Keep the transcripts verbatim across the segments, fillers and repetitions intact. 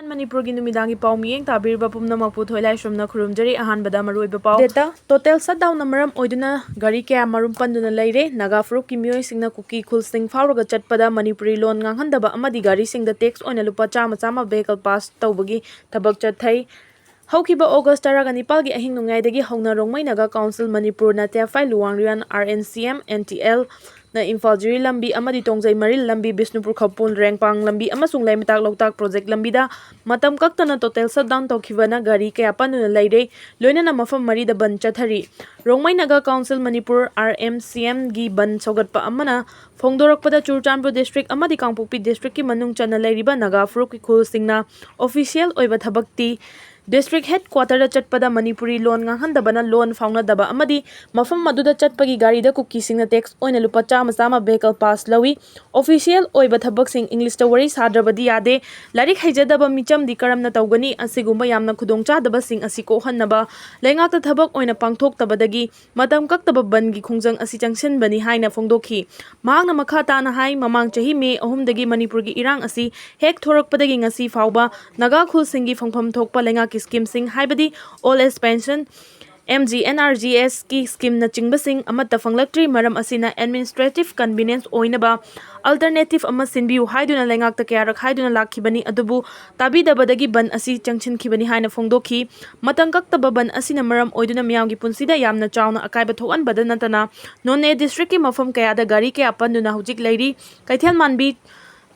ꯃꯅꯤꯄꯨꯔꯒꯤ ꯅꯨꯃꯤꯗꯥꯡꯒꯤ ꯄꯥꯎ ꯃꯤꯠꯌꯦꯡ ꯇꯥꯕꯤꯔꯤꯕ ꯄꯨꯝꯅꯃꯛꯄꯨ ꯊꯣꯏꯂꯥꯏꯁ꯭ꯔꯝꯅ ꯈꯨꯔꯨꯝꯖꯔꯤ꯫ ꯑꯍꯥꯟꯕꯗ ꯃꯔꯨꯑꯣꯏꯕ ꯄꯥꯎ꯫ ꯗꯦꯇꯥ: ꯇꯣꯇꯦꯜ ꯁꯠꯗꯥꯎꯟꯅ ꯃꯔꯝ ꯑꯣꯏꯗꯨꯅ ꯒꯥꯔꯤ ꯀꯌꯥ ꯃꯔꯨꯝ ꯄꯟꯗꯨꯅ ꯂꯩꯔꯦ꯫ ꯅꯥꯒꯥ ꯐꯨꯔꯨꯞꯀꯤ ꯃꯤꯑꯣꯏꯁꯤꯡꯅ ꯀꯨꯀꯤ ꯈꯨꯜꯁꯤꯡ ꯐꯥꯎꯔꯒ ꯆꯠꯄꯗ ꯃꯅꯤꯄꯨꯔꯤ ꯂꯣꯟ ꯉꯥꯡꯍꯟꯗꯕ ꯑꯃꯗꯤ ꯒꯥꯔꯤꯁꯤꯡꯗ ꯇꯦꯛꯁ ꯑꯣꯏꯅ ꯂꯨꯄꯥ ꯆꯥꯝꯃ ꯆꯥꯝꯃ vehicle pass ꯇꯧꯕꯒꯤ ꯊꯕꯛ ꯆꯠꯊꯩ꯫ ꯍꯧꯈꯤꯕ ꯑꯣꯒꯁ ꯇꯔꯥꯒ ꯅꯤꯄꯥꯜꯒꯤ ꯑꯍꯤꯡ ꯅꯣꯡꯌꯥꯏꯗꯒꯤ ꯍꯧꯅ ꯔꯣꯡꯃꯩ ꯅꯥꯒꯥ ꯀꯥꯎꯟꯁꯤꯜ ꯃꯅꯤꯄꯨꯔꯅ ꯇꯦꯐꯥꯏ ꯂꯨꯋꯥꯡ ꯔꯤꯌꯥꯟ, RNCM, NTL, ꯅ ꯏꯝꯐꯥꯜ ꯖꯤꯔꯤ ꯂꯝꯕꯤ ꯑꯃꯗꯤ ꯇꯣꯡꯖꯩ ꯃꯔꯤꯜ ꯂꯝꯕꯤ, ꯕꯤꯁꯅꯨꯄꯨꯔ ꯈꯄꯨꯜ ꯔꯦꯡꯄꯥꯡ ꯂꯝꯕꯤ ꯑꯃꯁꯨꯡ ꯂꯩꯃꯇꯥꯛ ꯂꯣꯛꯇꯥꯛ ꯄ꯭ꯔꯣꯖꯦꯛ ꯂꯝꯕꯤꯗ ꯃꯇꯝ ꯀꯛꯇꯅ ꯇꯣꯇꯦꯜ ꯁꯠꯗꯥꯎꯟ ꯇꯧꯈꯤꯕꯅ ꯒꯥꯔꯤ ꯀꯌꯥ ꯄꯟꯗꯨꯅ ꯂꯩꯔꯦ꯫ ꯂꯣꯏꯅꯅ ꯃꯐꯝ ꯃꯔꯤꯗ ꯕꯟ ꯆꯠꯊꯔꯤ꯫ ꯔꯣꯡꯃꯩ ꯅꯥꯒꯥ ꯀꯥꯎꯟꯁꯤꯜ ꯃꯅꯤꯄꯨꯔ, RNCM, ꯒꯤ ꯕꯟ ꯁꯧꯒꯠꯄ ꯑꯃꯅ ꯐꯣꯡꯗꯣꯔꯛꯄꯗ ꯆꯨꯔꯆꯥꯟꯄꯨꯔ ꯗꯤꯁꯇ꯭ꯔꯤꯛ ꯑꯃꯗꯤ ꯀꯥꯡꯄꯣꯛꯄꯤ ꯗꯤꯁꯇ꯭ꯔꯤꯛꯀꯤ ꯃꯅꯨꯡ ꯆꯟꯅ ꯂꯩꯔꯤꯕ ꯅꯥꯒꯥ ꯐꯨꯔꯨꯞꯀꯤ ꯈꯨꯜꯁꯤꯡꯅ ꯑꯣꯐꯤꯁꯤꯌꯦꯜ ꯑꯣꯏꯕ ꯊꯕꯛꯇꯤ ꯗꯤꯁꯇ꯭ꯔꯤꯛ ꯍꯦꯗꯀ꯭ꯋꯥꯇꯔꯗ ꯆꯠꯄꯗ ꯃꯅꯤꯄꯨꯔꯤ ꯂꯣꯟ ꯉꯥꯡꯍꯟꯗꯕꯅ ꯂꯣꯟ ꯐꯥꯎꯅꯗꯕ ꯑꯃꯗꯤ ꯃꯐꯝ ꯑꯗꯨꯗ ꯆꯠꯄꯒꯤ ꯒꯥꯔꯤꯗ ꯀꯨꯀꯤꯁꯤꯡꯅ ꯇꯦꯛꯁ ꯑꯣꯏꯅ ꯂꯨꯄꯥ ꯆꯥꯝꯃ ꯆꯥꯝꯃ vehicle pass ꯂꯧꯏ꯫ ꯑꯣꯐꯤꯁꯤꯌꯦꯜ ꯑꯣꯏꯕ ꯊꯕꯛꯁꯤꯡ ꯏꯪꯂꯤꯁꯇ ꯋꯥꯔꯤ ꯁꯥꯗ꯭ꯔꯕꯗꯤ ꯌꯥꯗꯦ꯫ ꯂꯥꯏꯔꯤꯛ ꯍꯩꯖꯗꯕ ꯃꯤꯆꯝꯗꯤ ꯀꯔꯝꯅ ꯇꯧꯒꯅꯤ? ꯑꯁꯤꯒꯨꯝꯕ ꯌꯥꯝꯅ ꯈꯨꯗꯣꯡꯆꯥꯗꯕꯁꯤꯡ ꯑꯁꯤ ꯀꯣꯛꯍꯟꯅꯕ ꯂꯩꯉꯥꯛꯇ ꯊꯕꯛ ꯑꯣꯏꯅ ꯄꯥꯡꯊꯣꯛꯇꯕꯗꯒꯤ ꯃꯇꯝ ꯀꯛꯇꯕ ꯕꯟꯒꯤ ꯈꯣꯡꯖꯪ ꯑꯁꯤ ꯆꯪꯁꯤꯟꯕꯅꯤ ꯍꯥꯏꯅ ꯐꯣꯡꯗꯣꯛꯈꯤ꯫ ꯃꯍꯥꯛꯅ ꯃꯈꯥ ꯇꯥꯅ ꯍꯥꯏ, ꯃꯃꯥꯡ ꯆꯍꯤ ꯃꯦ ꯑꯍꯨꯝꯗꯒꯤ ꯃꯅꯤꯄꯨꯔꯒꯤ ꯏꯔꯥꯡ ꯑꯁꯤ ꯍꯦꯛ ꯊꯣꯔꯛꯄꯗꯒꯤ ꯉꯁꯤ ꯐꯥꯎꯕ ꯅꯥꯒꯥ ꯈꯨꯜꯁꯤꯡꯒꯤ ꯐꯪꯐꯝ ꯊꯣꯛꯄ ꯂꯩꯉꯥꯛꯀꯤ ꯁ꯭ꯀꯤꯝꯁꯤꯡ, ꯍꯥꯏꯕꯗꯤ old age pension, MGNREGS ꯀꯤ ꯁ꯭ꯀꯤꯝꯅꯆꯤꯡꯕꯁꯤꯡ ꯑꯃꯠꯇ ꯐꯪꯂꯛꯇ꯭ꯔꯤ꯫ ꯃꯔꯝ ꯑꯁꯤꯅ administrative convenience ꯑꯣꯏꯅꯕ alternative ꯑꯃ ꯁꯤꯟꯕꯤꯌꯨ ꯍꯥꯏꯗꯨꯅ ꯂꯩꯉꯥꯛꯇ ꯀꯌꯥꯔꯛ ꯍꯥꯏꯗꯨꯅ ꯂꯥꯛꯈꯤꯕꯅꯤ, ꯑꯗꯨꯕꯨ ꯇꯥꯕꯤꯗꯕꯗꯒꯤ ꯕꯟ ꯑꯁꯤ ꯆꯪꯁꯤꯟꯈꯤꯕꯅꯤ ꯍꯥꯏꯅ ꯐꯣꯡꯗꯣꯛꯈꯤ꯫ ꯃꯇꯝ ꯀꯛꯇꯕ ꯕꯟ ꯑꯁꯤꯅ ꯃꯔꯝ ꯑꯣꯏꯗꯨꯅ ꯃꯤꯌꯥꯝꯒꯤ ꯄꯨꯟꯁꯤꯗ ꯌꯥꯝꯅ ꯆꯥꯎꯅ ꯑꯀꯥꯏꯕ ꯊꯣꯛꯍꯟꯕꯗ ꯅꯠꯇꯅ ꯅꯣꯅꯦ ꯗꯤꯁꯇ꯭ꯔꯤꯛꯀꯤ ꯃꯐꯝ ꯀꯌꯥꯗ ꯒꯥꯔꯤ ꯀꯌꯥ ꯄꯟꯗꯨꯅ ꯍꯧꯖꯤꯛ ꯂꯩꯔꯤ꯫ ꯀꯩꯊꯦꯜ ꯃꯥꯟꯕꯤ,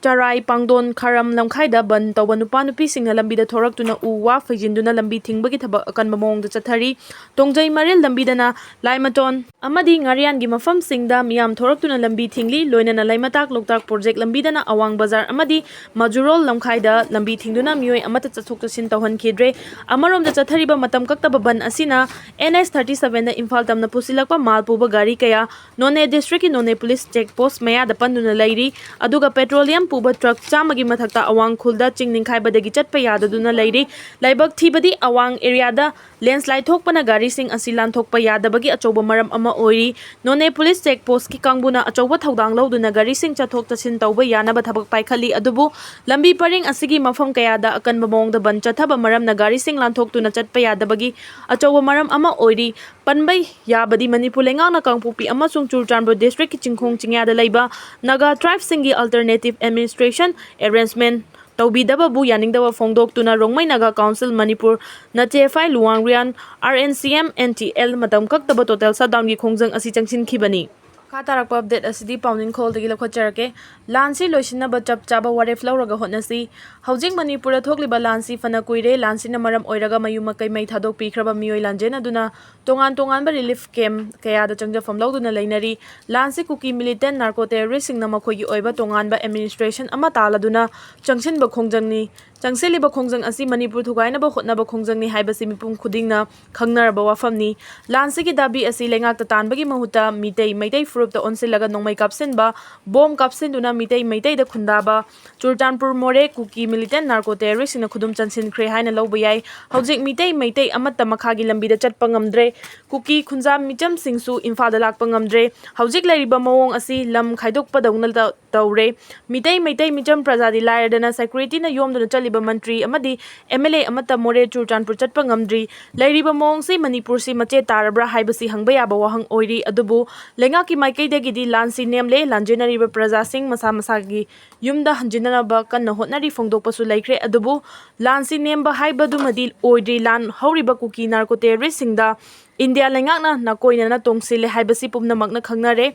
ꯆꯔꯥꯏ, ꯄꯥꯡꯗꯣꯟ, ꯈꯥꯔꯝ ꯂꯝꯈꯥꯏꯗ ꯕꯟ ꯇꯧꯕ ꯅꯨꯄꯥ ꯅꯨꯄꯤꯁꯤꯡꯅ ꯂꯝꯕꯤꯗ ꯊꯣꯔꯛꯇꯨꯅ ꯎ ꯋꯥ ꯐꯩꯖꯤꯟꯗꯨꯅ ꯂꯝꯕꯤ ꯊꯤꯡꯕꯒꯤ ꯊꯕꯛ ꯑꯀꯟꯕ ꯃꯑꯣꯡꯗ ꯆꯠꯊꯔꯤ꯫ ꯇꯣꯡꯖꯩ ꯃꯔꯤꯜ ꯂꯝꯕꯤꯗꯅ ꯂꯥꯏꯃꯇꯣꯟ ꯑꯃꯗꯤ ꯉꯥꯔꯤꯌꯥꯟꯒꯤ ꯃꯐꯝꯁꯤꯡꯗ ꯃꯤꯌꯥꯝ ꯊꯣꯔꯛꯇꯨꯅ ꯂꯝꯕꯤ ꯊꯤꯡꯂꯤ꯫ ꯂꯣꯏꯅꯅ ꯂꯩꯃꯇꯥꯛ ꯂꯣꯛꯇꯥꯛ ꯄ꯭ꯔꯣꯖꯦꯛ ꯂꯝꯕꯤꯗꯅ ꯑꯋꯥꯡ ꯕꯖꯥꯔ ꯑꯃꯗꯤ ꯃꯖꯨꯔꯣꯜ ꯂꯝꯈꯥꯏꯗ ꯂꯝꯕꯤ ꯊꯤꯡꯗꯨꯅ ꯃꯤꯑꯣꯏ ꯑꯃꯠꯇ ꯆꯠꯊꯣꯛ ꯆꯠꯁꯤꯟ ꯇꯧꯍꯟꯈꯤꯗ꯭ꯔꯦ꯫ ꯑꯃꯔꯣꯝꯗ ꯆꯠꯊꯔꯤꯕ ꯃꯇꯝ ꯀꯛꯇꯕ ꯕꯟ ꯑꯁꯤꯅ NH thirty seven ꯗ ꯏꯝꯐꯥꯜ ꯇꯝꯅ ꯄꯨꯁꯤꯜꯂꯛꯄ ꯃꯥꯜ ꯄꯨꯕ ꯒꯥꯔꯤ ꯀꯌꯥ ꯅꯣꯅꯦ ꯗꯤꯁꯇ꯭ꯔꯤꯛꯀꯤ ꯅꯣꯅꯦ ꯄꯨꯂꯤꯁ ꯆꯦꯛ ꯄꯣꯁ ꯃꯌꯥꯗ ꯄꯟꯗꯨꯅ ꯂꯩꯔꯤ꯫ ꯑꯗꯨꯒ ꯄꯦꯇ꯭ꯔꯣꯂꯤꯌꯝ ꯄꯨꯕ ꯇ꯭ꯔꯛ ꯆꯥꯝꯃꯒꯤ ꯃꯊꯛꯇ ꯑꯋꯥꯡ ꯈꯨꯜꯗ ꯆꯤꯡ ꯅꯤꯡꯈꯥꯏꯕꯗꯒꯤ ꯆꯠꯄ ꯌꯥꯗꯗꯨꯅ ꯂꯩꯔꯤ꯫ ꯂꯥꯏꯕꯛ ꯊꯤꯕꯗꯤ, ꯑꯋꯥꯡ ꯑꯦꯔꯤꯌꯥꯗ ꯂꯦꯟꯁꯂꯥꯏꯠ ꯊꯣꯛꯄꯅ ꯒꯥꯔꯤꯁꯤꯡ ꯑꯁꯤ ꯂꯥꯟꯊꯣꯛꯄ ꯌꯥꯗꯕꯒꯤ ꯑꯆꯧꯕ ꯃꯔꯝ ꯑꯃ ꯑꯣꯏꯔꯤ꯫ ꯅꯣꯅꯦ ꯄꯨꯂꯤꯁ ꯆꯦꯛ ꯄꯣꯁꯀꯤ ꯀꯥꯡꯕꯨꯅ ꯑꯆꯧꯕ ꯊꯧꯗꯥꯡ ꯂꯧꯗꯨꯅ ꯒꯥꯔꯤꯁꯤꯡ ꯆꯠꯊꯣꯛ ꯆꯠꯁꯤꯟ ꯇꯧꯕ ꯌꯥꯅꯕ ꯊꯕꯛ ꯄꯥꯏꯈꯠꯂꯤ, ꯑꯗꯨꯕꯨ ꯂꯝꯕꯤ ꯄꯔꯤꯡ ꯑꯁꯤꯒꯤ ꯃꯐꯝ ꯀꯌꯥꯗ ꯑꯀꯟꯕ ꯃꯑꯣꯡꯗ ꯕꯟ ꯆꯠꯊꯕ ꯃꯔꯝꯅ ꯒꯥꯔꯤꯁꯤꯡ ꯂꯥꯟꯊꯣꯛꯇꯨꯅ ꯆꯠꯄ ꯌꯥꯗꯕꯒꯤ ꯑꯆꯧꯕ ꯃꯔꯝ ꯑꯃ ꯑꯣꯏꯔꯤ꯫ ꯄꯟꯕ ꯌꯥꯕꯗꯤ, ꯃꯅꯤꯄꯨꯔ ꯂꯩꯉꯥꯛꯅ ꯀꯥꯡꯄꯣꯛꯄꯤ ꯑꯃꯁꯨꯡ ꯆꯨꯔꯆꯥꯟꯄꯨꯔ ꯗꯤꯁꯇ꯭ꯔꯤꯛꯀꯤ ꯆꯤꯡꯈꯣꯡ ꯆꯤꯡꯌꯥꯗ ꯂꯩꯕ ꯅꯥꯒꯥ ꯇ꯭ꯔꯥꯏꯕꯁꯤꯡꯒꯤ ꯑꯜꯇꯔꯅꯦꯇꯤꯚ ꯑꯦꯗꯃꯤꯅꯤꯁꯇ꯭ꯔꯦꯁꯟ ꯑꯦꯔꯦꯟꯖꯃꯦꯟ ꯇꯧꯕꯤꯗꯕꯕꯨ ꯌꯥꯅꯤꯡꯗꯕ ꯐꯣꯡꯗꯣꯛꯇꯨꯅ Rongmei Naga council Manipur, Nachephai Luwangriyan, R N C M N T L ꯃꯇꯝ ꯀꯛꯇꯕ ꯇꯣꯇꯦꯜ ꯁꯠꯗꯥꯎꯟꯒꯤ ꯈꯣꯡꯖꯪ ꯑꯁꯤ ꯆꯪꯁꯤꯟꯈꯤꯕꯅꯤ꯫ ꯃꯈꯥ ꯇꯥꯔꯛꯄ ꯑꯞꯗꯦꯠ ꯑꯁꯤꯗꯤ ꯄꯥꯎꯅꯤꯡꯈꯣꯜꯗꯒꯤ ꯂꯧꯈꯠꯆꯔꯛꯀꯦ꯫ ꯂꯥꯟꯁꯤ ꯂꯣꯏꯁꯤꯟꯅꯕ ꯆꯞ ꯆꯥꯕ ꯋꯥꯔꯦꯞ ꯂꯧꯔꯒ ꯍꯣꯠꯅꯁꯤ꯫ ꯍꯧꯖꯤꯛ ꯃꯅꯤꯄꯨꯔꯗ ꯊꯣꯛꯂꯤꯕ ꯂꯥꯟꯁꯤ ꯐꯅ ꯀꯨꯏꯔꯦ꯫ ꯂꯥꯟꯁꯤꯅ ꯃꯔꯝ ꯑꯣꯏꯔꯒ ꯃꯌꯨꯝ ꯃꯀꯩ ꯃꯩ ꯊꯥꯗꯣꯛꯄꯤꯈ꯭ꯔꯕ ꯃꯤꯑꯣꯏ ꯂꯥꯟꯖꯦꯟ ꯑꯗꯨꯅ ꯇꯣꯉꯥꯟ ꯇꯣꯉꯥꯟꯕ ꯔꯤꯂꯤꯐ ꯀꯦꯝꯞ ꯀꯌꯥꯗ ꯆꯪꯖꯐꯝ ꯂꯧꯗꯨꯅ ꯂꯩꯅꯔꯤ꯫ ꯂꯥꯟꯁꯤ ꯀꯨꯀꯤ ꯃꯤꯂꯤꯇꯦꯟ ꯅꯥꯔꯀꯣ ꯇꯦꯔꯣꯔꯤꯁꯁꯤꯡꯅ ꯃꯈꯣꯏꯒꯤ ꯑꯣꯏꯕ ꯇꯣꯉꯥꯟꯕ ꯑꯦꯗꯃꯤꯅꯤꯁꯇ꯭ꯔꯦꯁꯟ ꯑꯃ ꯇꯥꯜꯂꯗꯨꯅ ꯆꯪꯁꯤꯟꯕ ꯈꯣꯡꯖꯪꯅꯤ꯫ ꯆꯪꯁꯤꯜꯂꯤꯕ ꯈꯣꯡꯖꯪ ꯑꯁꯤ ꯃꯅꯤꯄꯨꯔ ꯊꯨꯒꯥꯏꯅꯕ ꯍꯣꯠꯅꯕ ꯈꯣꯡꯖꯪꯅꯤ ꯍꯥꯏꯕꯁꯤ ꯃꯤꯄꯨꯝ ꯈꯨꯗꯤꯡꯅ ꯈꯪꯅꯔꯕ ꯋꯥꯐꯝꯅꯤ꯫ ꯂꯥꯟꯁꯤꯒꯤ ꯗꯥꯕꯤ ꯑꯁꯤ ꯂꯩꯉꯥꯛꯇ ꯇꯥꯟꯕꯒꯤ ꯃꯍꯨꯠꯇ ꯃꯤꯇꯩ, ꯃꯩꯇꯩ ꯐꯨꯔꯨꯞꯇ ꯑꯣꯟꯁꯤꯜꯂꯒ ꯅꯣꯡꯃꯩ ꯀꯥꯞꯁꯤꯟꯕ, ꯕꯣꯝ ꯀꯥꯞꯁꯤꯟꯗꯨꯅ ꯃꯤꯇꯩ, ꯃꯩꯇꯩꯗ ꯈꯨꯟꯗꯥꯕ, ꯆꯨꯔꯆꯥꯟꯄꯨꯔ ꯃꯣꯔꯦ ꯀꯨꯀꯤ ꯃꯤꯂꯤꯇꯦꯟ ꯅꯥꯔꯀꯣ ꯇꯦꯔꯣꯔꯤꯁꯁꯤꯡꯅ ꯈꯨꯗꯨꯝ ꯆꯟꯁꯤꯟꯈ꯭ꯔꯦ ꯍꯥꯏꯅ ꯂꯧꯕ ꯌꯥꯏ꯫ ꯍꯧꯖꯤꯛ ꯃꯤꯇꯩ, ꯃꯩꯇꯩ ꯑꯃꯠꯇ ꯃꯈꯥꯒꯤ ꯂꯝꯕꯤꯗ ꯆꯠꯄ ꯉꯝꯗ꯭ꯔꯦ꯫ ꯀꯨꯀꯤ ꯈꯨꯟꯖꯥ ꯃꯤꯆꯝꯁꯤꯡꯁꯨ ꯏꯝꯐꯥꯜꯗ ꯂꯥꯛꯄ ꯉꯝꯗ꯭ꯔꯦ꯫ ꯍꯧꯖꯤꯛ ꯂꯩꯔꯤꯕ ꯃꯑꯣꯡ ꯑꯁꯤ ꯂꯝ ꯈꯥꯏꯗꯣꯛꯄꯗꯧꯅ ꯇ-, ꯇꯧꯔꯦ꯫ ꯃꯤꯇꯩ, ꯃꯩꯇꯩ ꯃꯤꯆꯝ ꯄ꯭ꯔꯖꯥꯗꯤ ꯂꯥꯏꯔꯗꯅ ꯁꯦꯀ꯭ꯌꯨꯔꯤꯇꯤꯅ ꯌꯣꯝꯗꯨꯅ ꯆꯠꯂꯤꯕ ꯃꯟꯇ꯭ꯔꯤ ꯑꯃꯗꯤ ꯑꯦꯝ ꯑꯦꯜ ꯑꯦ ꯑꯃꯠꯇ ꯃꯣꯔꯦ ꯆꯨꯔꯆꯥꯟꯄꯨꯔ ꯆꯠꯄ ꯉꯝꯗ꯭ꯔꯤ꯫ ꯂꯩꯔꯤꯕ ꯃꯑꯣꯡꯁꯤ ꯃꯅꯤꯄꯨꯔꯁꯤ ꯃꯆꯦꯠ ꯇꯥꯔꯕ꯭ꯔꯥ ꯍꯥꯏꯕꯁꯤ ꯍꯪꯕ ꯌꯥꯕ ꯋꯥꯍꯪ ꯑꯣꯏꯔꯤ꯫ ꯑꯗꯨꯕꯨ ꯂꯩꯉꯥꯛꯀꯤ ꯃꯥꯏꯀꯩꯗꯒꯤꯗꯤ ꯂꯥꯟꯁꯤ ꯅꯦꯝꯂꯦ, ꯂꯥꯟꯖꯦꯟꯅꯔꯤꯕ ꯄ꯭ꯔꯖꯥꯁꯤꯡ ꯃꯁꯥ ꯃꯁꯥꯒꯤ ꯌꯨꯝꯗ ꯍꯟꯖꯤꯟꯅꯅꯕ ꯀꯟꯅ ꯍꯣꯠꯅꯔꯤ ꯐꯣꯡꯗꯣꯛꯄꯁꯨ ꯂꯩꯈ꯭ꯔꯦ꯫ ꯑꯗꯨꯕꯨ ꯂꯥꯟꯁꯤ ꯅꯦꯝꯕ ꯍꯥꯏꯕꯗꯨꯃꯗꯤ ꯑꯣꯏꯗ꯭ꯔꯤ꯫ ꯂꯥꯟ ꯍꯧꯔꯤꯕ ꯀꯨꯀꯤ ꯅꯥꯔꯀꯣ ꯇꯦꯔꯣꯔꯤꯁꯁꯤꯡꯗ ꯏꯟꯗꯤꯌꯥ ꯂꯩꯉꯥꯛꯅ ꯅꯥꯀꯣꯏꯅꯅ ꯇꯣꯡꯁꯤꯜꯂꯦ ꯍꯥꯏꯕꯁꯤ ꯄꯨꯝꯅꯃꯛꯅ ꯈꯪꯅꯔꯦ꯫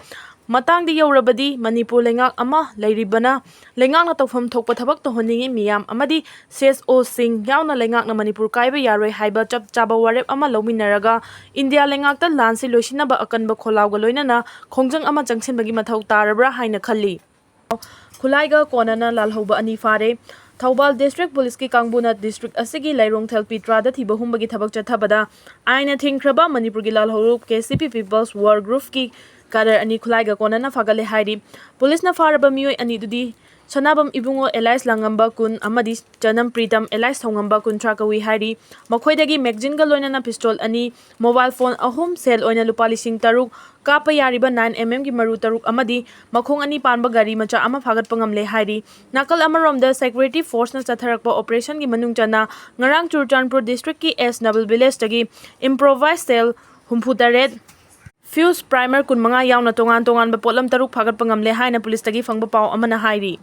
ꯃꯇꯥꯡꯗ ꯌꯧꯔꯕꯗꯤ ꯃꯅꯤꯄꯨꯔ ꯂꯩꯉꯥꯛ ꯑꯃ ꯂꯩꯔꯤꯕꯅ ꯂꯩꯉꯥꯛꯅ ꯇꯧꯐꯝ ꯊꯣꯛꯄ ꯊꯕꯛ ꯇꯧꯍꯟꯅꯤꯡꯉꯤ꯫ ꯃꯤꯌꯥꯝ ꯑꯃꯗꯤ ꯁꯤ ꯑꯦꯁ ꯑꯣꯁꯤꯡ ꯌꯥꯎꯅ ꯂꯩꯉꯥꯛꯅ ꯃꯅꯤꯄꯨꯔ ꯀꯥꯏꯕ ꯌꯥꯔꯣꯏ ꯍꯥꯏꯕ ꯆꯞ ꯆꯥꯕ ꯋꯥꯔꯦꯞ ꯑꯃ ꯂꯧꯃꯤꯟꯅꯔꯒ ꯏꯟꯗꯤꯌꯥ ꯂꯩꯉꯥꯛꯇ ꯂꯥꯟꯁꯤ ꯂꯣꯏꯁꯤꯟꯅꯕ ꯑꯀꯟꯕ ꯈꯣꯜꯂꯥꯎꯒ ꯂꯣꯏꯅꯅ ꯈꯣꯡꯖꯪ ꯑꯃ ꯆꯪꯁꯤꯟꯕꯒꯤ ꯃꯊꯧ ꯇꯥꯔꯕ꯭ꯔꯥ ꯍꯥꯏꯅ ꯈꯜꯂꯤ꯫ ꯈꯨꯠꯂꯥꯏꯒ ꯀꯣꯟꯅꯅ ꯂꯥꯜꯍꯧꯕ ꯑꯅꯤ ꯐꯥꯔꯦ꯫ ꯊꯧꯕꯥꯜ ꯗꯤꯁꯇ꯭ꯔꯤꯛ ꯄꯨꯂꯤꯁꯀꯤ ꯀꯥꯡꯕꯨꯅ ꯗꯤꯁꯇ꯭ꯔꯤꯛ ꯑꯁꯤꯒꯤ ꯂꯥꯏꯔꯣꯡ ꯊꯦꯜ ꯄꯤꯇ꯭ꯔꯥꯗ ꯊꯤꯕ ꯍꯨꯝꯕꯒꯤ ꯊꯕꯛ ꯆꯠꯊꯕꯗ ꯑꯥꯏꯟꯅ ꯊꯤꯡꯈ꯭ꯔꯕ ꯃꯅꯤꯄꯨꯔꯒꯤ ꯂꯥꯜꯍꯧꯂꯨꯞ ꯀꯦ ꯁꯤ ꯄꯤ ꯄꯤꯄꯜꯁ ꯋꯥꯔ ꯒ꯭ꯔꯨꯞꯀꯤ ꯀꯥꯗꯔ ꯑꯅꯤ ꯈꯨꯠꯂꯥꯏꯒ ꯀꯣꯟꯅꯅ ꯐꯥꯒꯠꯂꯦ ꯍꯥꯏꯔꯤ꯫ ꯄꯨꯂꯤꯁꯅ ꯐꯥꯔꯕ ꯃꯤꯑꯣꯏ ꯑꯅꯤꯗꯨꯗꯤ ꯁꯅꯥꯕꯝ ꯏꯕꯨꯡꯉꯣ alias ꯂꯥꯡꯉꯝꯕ ꯀꯨꯟ ꯑꯃꯗꯤ ꯆꯅꯝ ꯄ꯭ꯔꯤꯇꯝ alias ꯊꯧꯉꯝꯕ ꯀꯨꯟꯊ꯭ꯔꯥ ꯀꯧꯏ ꯍꯥꯏꯔꯤ꯫ ꯃꯈꯣꯏꯗꯒꯤ magazine ꯒ ꯂꯣꯏꯅꯅ pistol ꯑꯅꯤ, mobile phone ꯑꯍꯨꯝ, ꯁꯦꯜ ꯑꯣꯏꯅ ꯂꯨꯄꯥ ꯂꯤꯁꯤꯡ ꯇꯔꯨꯛ, ꯀꯥꯞꯄ ꯌꯥꯔꯤꯕ nine M M ꯒꯤ ꯃꯔꯨ ꯇꯔꯨꯛ ꯑꯃꯗꯤ ꯃꯈꯣꯡ ꯑꯅꯤ ꯄꯥꯟꯕ ꯒꯥꯔꯤ ꯃꯆꯥ ꯑꯃ ꯐꯥꯒꯠꯄ ꯉꯝꯂꯦ ꯍꯥꯏꯔꯤ꯫ ꯅꯥꯀꯜ ꯑꯃꯔꯣꯝꯗ, security force ꯅ ꯆꯠꯊꯔꯛꯄ operation ꯒꯤ ꯃꯅꯨꯡ ꯆꯟꯅ ꯉꯔꯥꯡ ꯆꯨꯔꯆꯥꯟꯄꯨꯔ district ꯀꯤ S Double village ꯇꯒꯤ improvised shell ꯍꯨꯝꯐꯨ ꯇꯔꯦꯠ, fuse primer ꯀꯨꯟꯃꯉꯥ ꯌꯥꯎꯅ ꯇꯣꯉꯥꯟ ꯇꯣꯉꯥꯟꯕ ꯄꯣꯠꯂꯝ ꯇꯔꯨꯛ ꯐꯥꯒꯠꯄ ꯉꯝꯂꯦ ꯍꯥꯏꯅ ꯄꯨꯂꯤꯁꯇꯒꯤ ꯐꯪꯕ ꯄꯥꯎ ꯑꯃꯅ ꯍꯥꯏꯔꯤ꯫